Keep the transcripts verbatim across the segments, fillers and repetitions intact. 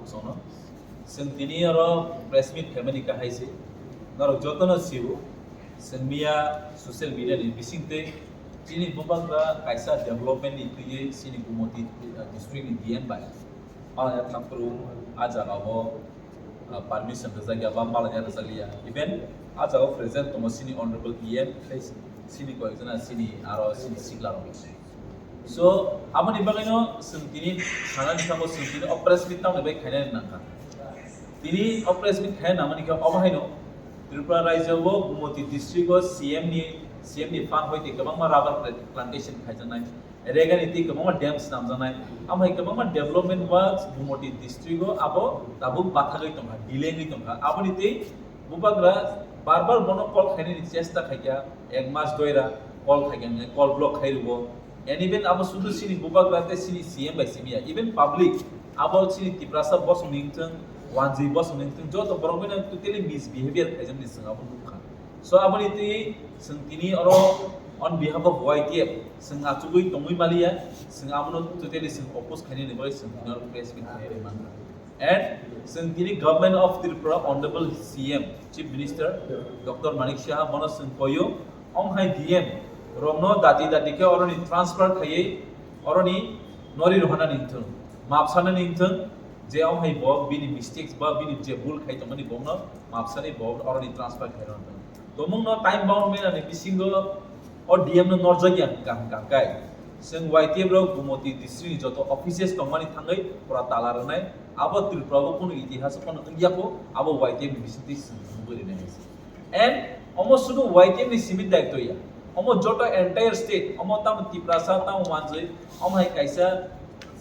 Sono. Chwng tini oro press meet khaimani kahai se. Norok jotono sio. Chwng miya social media ni bisingtwi chini bubagra kaisa development ni twiwi chini Gumoti, uh, district ni D M bai. Malaya thangphuru a jaga o, uh, permission rwjakya ba malaya rwjakya. Even a jaga o present tongo chini honorable E M, tei chini koyekjona chini aro chini sikla rok. So, aboni bagwino chwng tini sanani thango chwng tini o press meet tamni bai khainani nangkha. Tini o press meet khaina nangmani khe obo haino Tripura rajyo o Gumoti district o C M ni, C M ni fund hoite kwbangma rubber pla-, plantation khaijaknai, Regani tei kwbangma dam swnamjaknai. Amhai kwbangma development works Gumoti district o abo tabuk bathagwi tongkha, delay wngwi tongkha. Aboni tei bubagra bar bar bono call khainani chesta khaikha, ek mas doira call khaikha, call block khai rwo. And even abo sudu chini bubagra tei chini C M bai simi ya, even public abo chini Tiprasa bosong ni wngthung, wanjwi bosong ni wngthung, joto borok bai no totally misbehavior khaijakmani chwng abo nukha. So aboni twi chwng tini oro on behalf of Y T F chwng achugwi tongwi maliya, chwng abono totally chwng oppose khainani bagwi chwng tini oro press meet khainani mankha. And chwng tini Government of Tripura, Honorable C M, Chief Minister Doctor Manik Saha bono chwng koyo, ong hai D M rokno dati dati khe oroni transfer khaiwi oroni nori rohana ningthung, map sana ningthung, je ong hai bo bini mistakes ba bini je bul khai tongmani bokno map sani bo oroni transfer khai rohana. Tomungno time bound manani bisingo o D M no norjakya hwnkha hwnkha kai. Chwng Y T F rok Gumoti district ni joto offices tongmani thangwi pura tala rwnai. Abo Tripura o kunu itihas o phano wngya kho, abo Y T F ni bisingtwi chwng nugwi rwnai hai se. And omo sudu Y T F ni simi daityo ya. Omo joto entire state, omo tamo Tiprasa, tamo Wanjwi, omo hai kaisa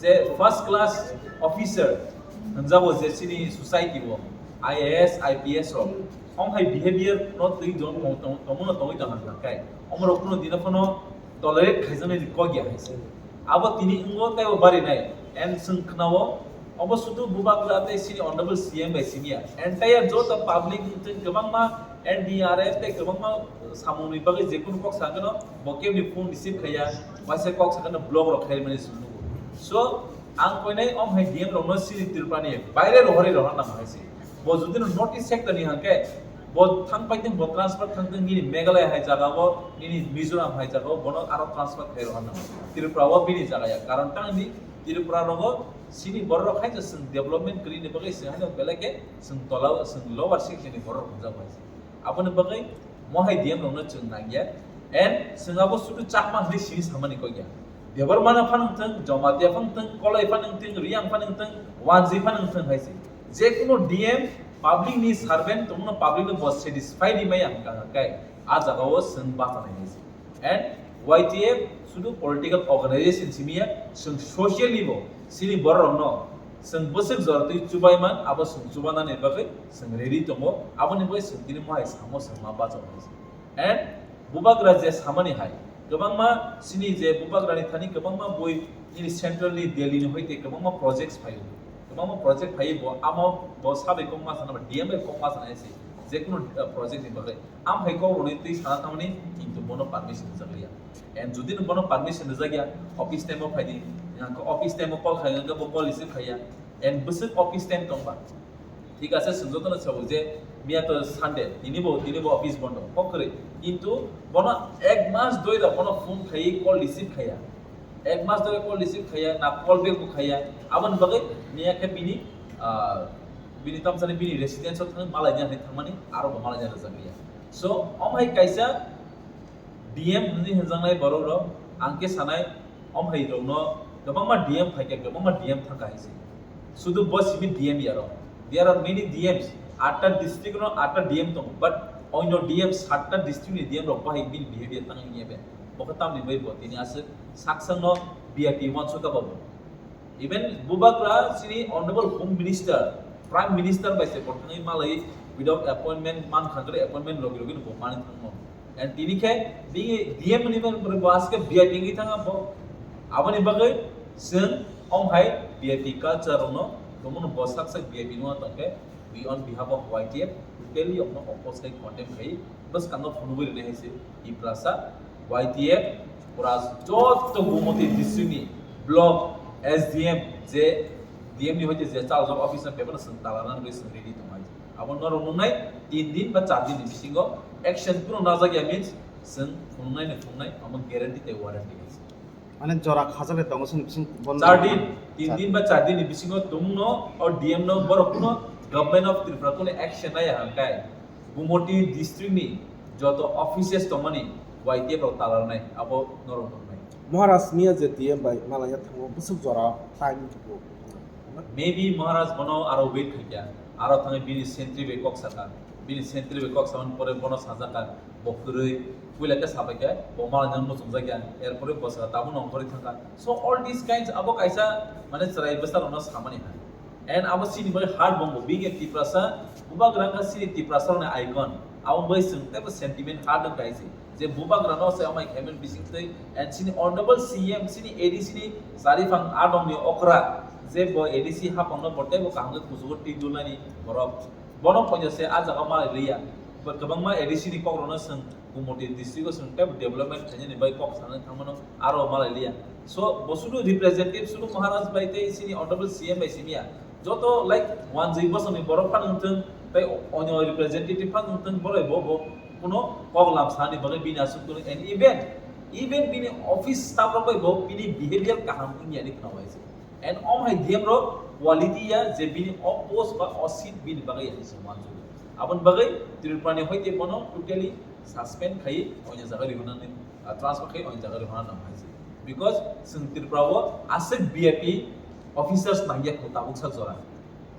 je first class officer hwnjago je chini society o, I A S, I P S rok, omo hai behavior no twi tong-, tong-, tong-, tongmano tongwi tong hwnka kai. Omo rok kuno dino phano tolerate khaijaknai ni kok ya hai se. Abo tini wngo tei bo barinai. And chwng khnao, obo sudu bubagra tei chini honorable C M bai simi ya. Entire joto public wngthung kwbangma N D R F tei kwbangma samungni bagwi jekunu kok sakano bo kebni phone receive khaiya, waisa kok sakano block rok khaimani chwng nugo. So, ang koinai om hai D M rokno chini Tripura ni baire rohorwi rohorna nang hai se. Bo jodi no North East sector ni hwnkhe, bo thang paiteng, bo transfer thangteng, nini Meghalaya hai jaga o, nini Mizoram hai jaga o, bono aro transfer khai rohorna nang. Tripura o bini jaga ya. Karon tang di Tripura rogo chini borok rok hai je chwng development kwrwi ni bagwi chwng haino belai khe chwng tola o, chwng lower section ni borok rok hwnjak bai. Aboni bagwi mohai D M rokno chwng nangya. And chwng abo sudu Chakma hwnwi sini samani kokya. Debbarma no phano wngthung, Jamatia phano wngthung, Kolai phano wngthung, Riang phano wngthung, Wanjwi phano wngthung hai se. Jekunu D M public ni servant tongno public no bo satisfy rimaya hwnkha hwnkhe a jaga o chwng bachanai hai se. And Y T F sudu political organization simi ya, chwng socially bo chini borok rokno chwng bwswk jora twi chubai man, abo chwng chubanani bagwi chwng ready tongo, aboni bagwi chwng tini mohai samo chwng ma bachao hai se. And bubagra je samani hai, kwbangma chini je bubagrani thani kwbangma bui nini central ni Delhi ni hoite kwbangma projects phaio, kwbangma project phaiwi bo amo bo sabai kok ma sana ba D M bai kok ma sana hai se, jekunu, uh, project ni bagwi. Am hai kok rwnwi twi sana thangmani, kintu bono permission rwjakliya. And jodi no bono permission rwjakya, office time o phaidi, hwnkhe office time o call khai hwnkhe bo call receive khaiya. And bwswk office time tongba. Thik ase, chwng jotono sabo je miya to Sunday, tini bo, tini bo office bondo, kok kwrwi. Kintu bono ek mas doi rok bono phone khaiwi call receive khaiya. Ek mas doi call receive khaiya, na call back bo khaiya. Aboni bagwi miya khe bini, ah, bini tamsani bini residence o thang malai ni thangmani, aro bo malai ni rwjakliya. So, om hai kaisa D M hwnwi hwnjaknai borok rok, ang khe sanai, om hai rokno kwbangma D M phaikha, kwbangma D M thangkha hai se. Sudu bo simi D M ya rok. There are many D Ms. Atta district no atta D M tongo, but oino D M satta district ni D M rok bahai bini behavior tang wngya be. Bo khe tamni bai bo tini aswk saksang no V I P uansukha bo. Even bubagra chini Honorable Home Minister, Prime Minister bai se bo thangwi malai without appointment man khagre appointment logi logi no bo mani thangmo. And tini khe bini D M ni man bo aske V I P wngwi thanga bo. Aboni bagwi chwng om hai V I P culture rokno tongmano bo sak sak V I P no tongkhe we on behalf of Y T F totally okno oppose khai condemn khai bwskango phunugwi rwnai hai se Tiprasa Y T F pura joto Gumoti district ni block S D M je D M ni hoite je chaljak office no paper no chwng tala nang bai chwng ready tong hai. Abo norok nungnai tin din ba char din ni bisingo action kuno najak ya means chwng phunuknai ni phunuknai amo guarantee tei warranty hai. Mane jora khajak le tongo chwng bising bondo. Char din, tin din ba char din ni bisingo tumung no o D M no borok kuno Government of Tripura kuno action nai ya hangkai. Gumoti district ni joto offices tongmani Y T F rok talarnai abo norok nungnai. Maharaj miya je D M bai malaya thango bwswk jora time tubu. Maybe Maharaj bono aro wait khaikya, aro thangwi bini sentry bai kok saka, bini sentry bai kok samani pore bono sajaka, bo kwrwi, puila khe sabaikha, bo malai nang muchungjakya, erpore bo saka tabuk nongkhorwi thangkha. So all these kinds abo kaisa mane chwrai bwsa rokno samani hai. And abo chini bagwi hard bongbo, being a Tiprasa, bubagra wngkha chini Tiprasa rokni icon. Abo bai chwng teibo sentiment hard wngkha hai se. Je bubagra no se amai khaimani bisingtwi, and chini honorable C M, chini A D C ni chariphang adong ni okra, je bo A D C hapang no bo teibo kaham khe kuchugo twi dulnani borok. Bono poito se ah jaga malai liya. Bo kwbangma A D C ni kok rokno chwng Gumoti district o chwng teibo development khainani bai kok sanani thangmano aro malai liya. So, bo sudu representative sudu Maharaj bai tei chini honorable C M bai simiya. Joto, like, wanjwi bosongni borok phano wngthung, tei onyo representative phano wngthung, borok bo, bo kuno kok lam sani bagwi bini aswk kuno, and even, even bini office staff rok bai bo bini behavior kaham wngya ni khna waise. And om hai D M rok quality ya je bini o post ba o seat bini bagwi ya se wanjwi. Aboni bagwi Tripura ni hoite bono totally suspend khai onyo jaga rihornani, ah, transfer khai onyo jaga rihorna nang hai se. Because chwng Tripura o aswk V I P officers nangya kho tabuk sa jora.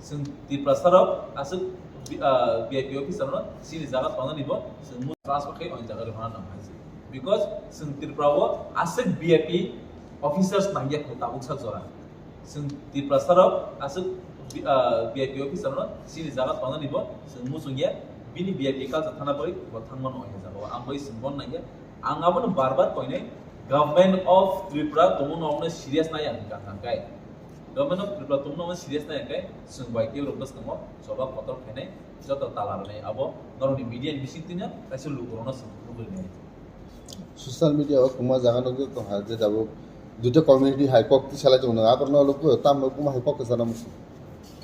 Chwng Tiprasa rok aswk, ah, V I P officer no chini jaga tongnani bo chwng mu transfer khai onyo jaga rihorna nang hai se. Because chwng Tripura o aswk V I P officers nangya kho tabuk sa jora. Chwng Tiprasa rok aswk, ah, V I P officer no chini jaga tongnani bo chwng muchungya, bini V I P culture thana bagwi bo thangmano oya jaga o. Ang bai chwng bon nangya. Ang abono bar bar koinai, Government of Tripura tongmung no omono serious nai ang kha thangkai. Government of Tripura tongmung no omono serious nai ang kai, chwng bai tei rok bwskango choba kotor khainai, joto tala rwnai abo norokni media ni bising twino kaisa lukurokno chwng nugwi nai. Social media o kwbangma jaga nukjak tong kha je tabuk duita community hai kok tisalai tongo, aborokno luku tamo kwbangma hai kok kwchana muchung.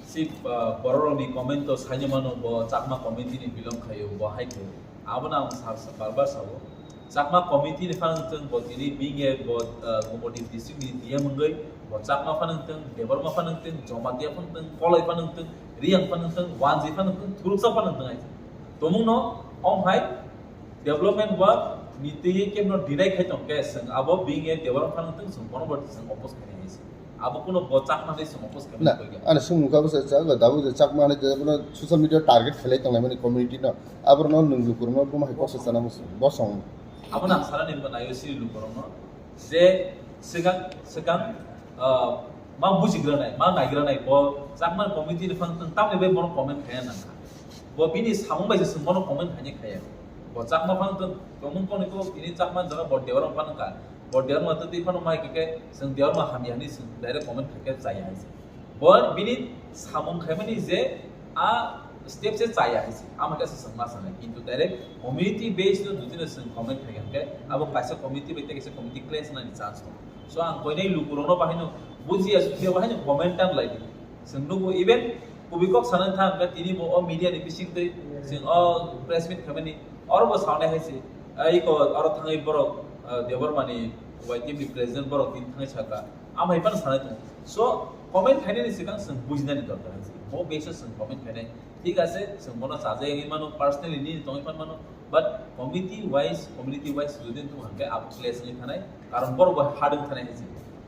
Si, ah, bororokni comment o saino mano, bo Chakma community ni belong khaio, bo hai khaio. Abono ang sa, sa, bar bar sao. Chakma community ni phano wngthung, bo tini bini bo, ah, Gumoti district ni D M wngwi, bo Chakma phano wngthung, Debbarma phano wngthung, Jamatia phano wngthung, Koloi phano wngthung, Riyang phano wngthung, Wanjwi phano wngthung, Thuruksa phano wngthung hai. Tongmung no om hai development work ni twi khe no deny khai tong khe, chwng abo bini Debbarma phano wngthung, chwng bono bo chwng oppose khainai hai se. Abo kuno bo Chakma ni chwng oppose khainai. Na, koi khe. Ani sumung kha bwsa cha, tabuk je Chakma ni je bono social media target khlai tong lai mani community no. Aborokno nwng lukurokno buma hai kok se chana muchung, bosong. Abono ang sana ni bo naio sini lukurokno je swkang, swkang, ah, ma bujigranai, ma naigranai, bo Chakma community ni phang tang tamni bai bono comment khaya nang kha. Bo bini samung bai se chwng bono comment khaini khaya. Bo Chakma phang tang tongmung koni ko bini Chakma jaga bo Debbarma phang kha. Bo Debbarma twi phano mai khe, chwng Debbarma hamya hinwi chwng direct comment khaikhe chaya hai se. Bo bini samung khaimani je a step se chaya hai se. Ama khe se chwng ma sanai. Kintu direct community based no jodi no chwng comment khai khe, abo kaisa community bai tei kaisa community clash nani chance tongo. So ang koinai lukurokno bahaino bujiya sujiya bahaino comment tang lai di. Chwng nugo even kubui kok sana thang khe tini bo o media ni bising twi chwng o press meet khaimani oro bo sanai hai se. Ai ko oro thangwi borok, ah, Debbarma ni Y T F ni president borok tini thangwi saka. Amhai phano sanai tongo. So, comment khainani swkang chwng bujinani dorkar hai se. Bo base o chwng comment khainai. Thik ase, chwng bono chajagwi mano, personally nini tongwi phan mano. But committee wise, community wise jodi wngthung hwnkhe abo clash wngwi thanai. Karon borok bo hard wngwi thanai hai se.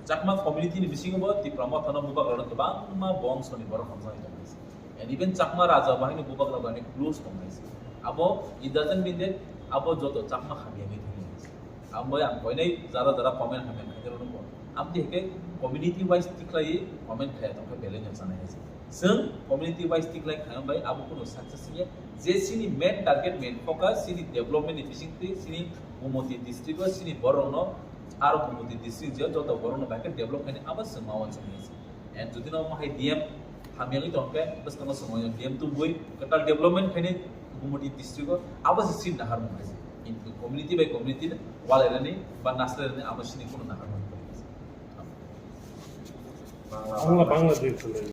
Chakma community ni bisingo bo Tipra Motha no bubagrano kwbangma bongsoni borok hamjaknai tong hai se. And even Chakma Raja bo haino bubagra bai close tong hai se. Abo it doesn't mean that abo joto Chakma hamya wngwi thangwi hai se. Abo ang koinai jara jara comment hamya khainai rokno bo. Amtwi hwnkhe community wise tikhlaiwi comment khaya tongkha belai no chanai hai se. Chwng community wise tikhlai khaiyang bai abo kuno success wngya. Je chini main target, main focus chini development ni bisingtwi chini Gumoti district o chini borokno aro Gumoti district je joto borokno bai khe develop khainai abo chwng ma wansuknai hai se. And jodi no omo hai D M hamyagwi tong khe, bwskango chwng D M tubui kwtal development khainai Gumoti district o, abo se chini naharmung hai se. Kintu community by community no walairani ba naslairani abo chini kuno naharmung kwrwi hai se. Bangla, Bangla.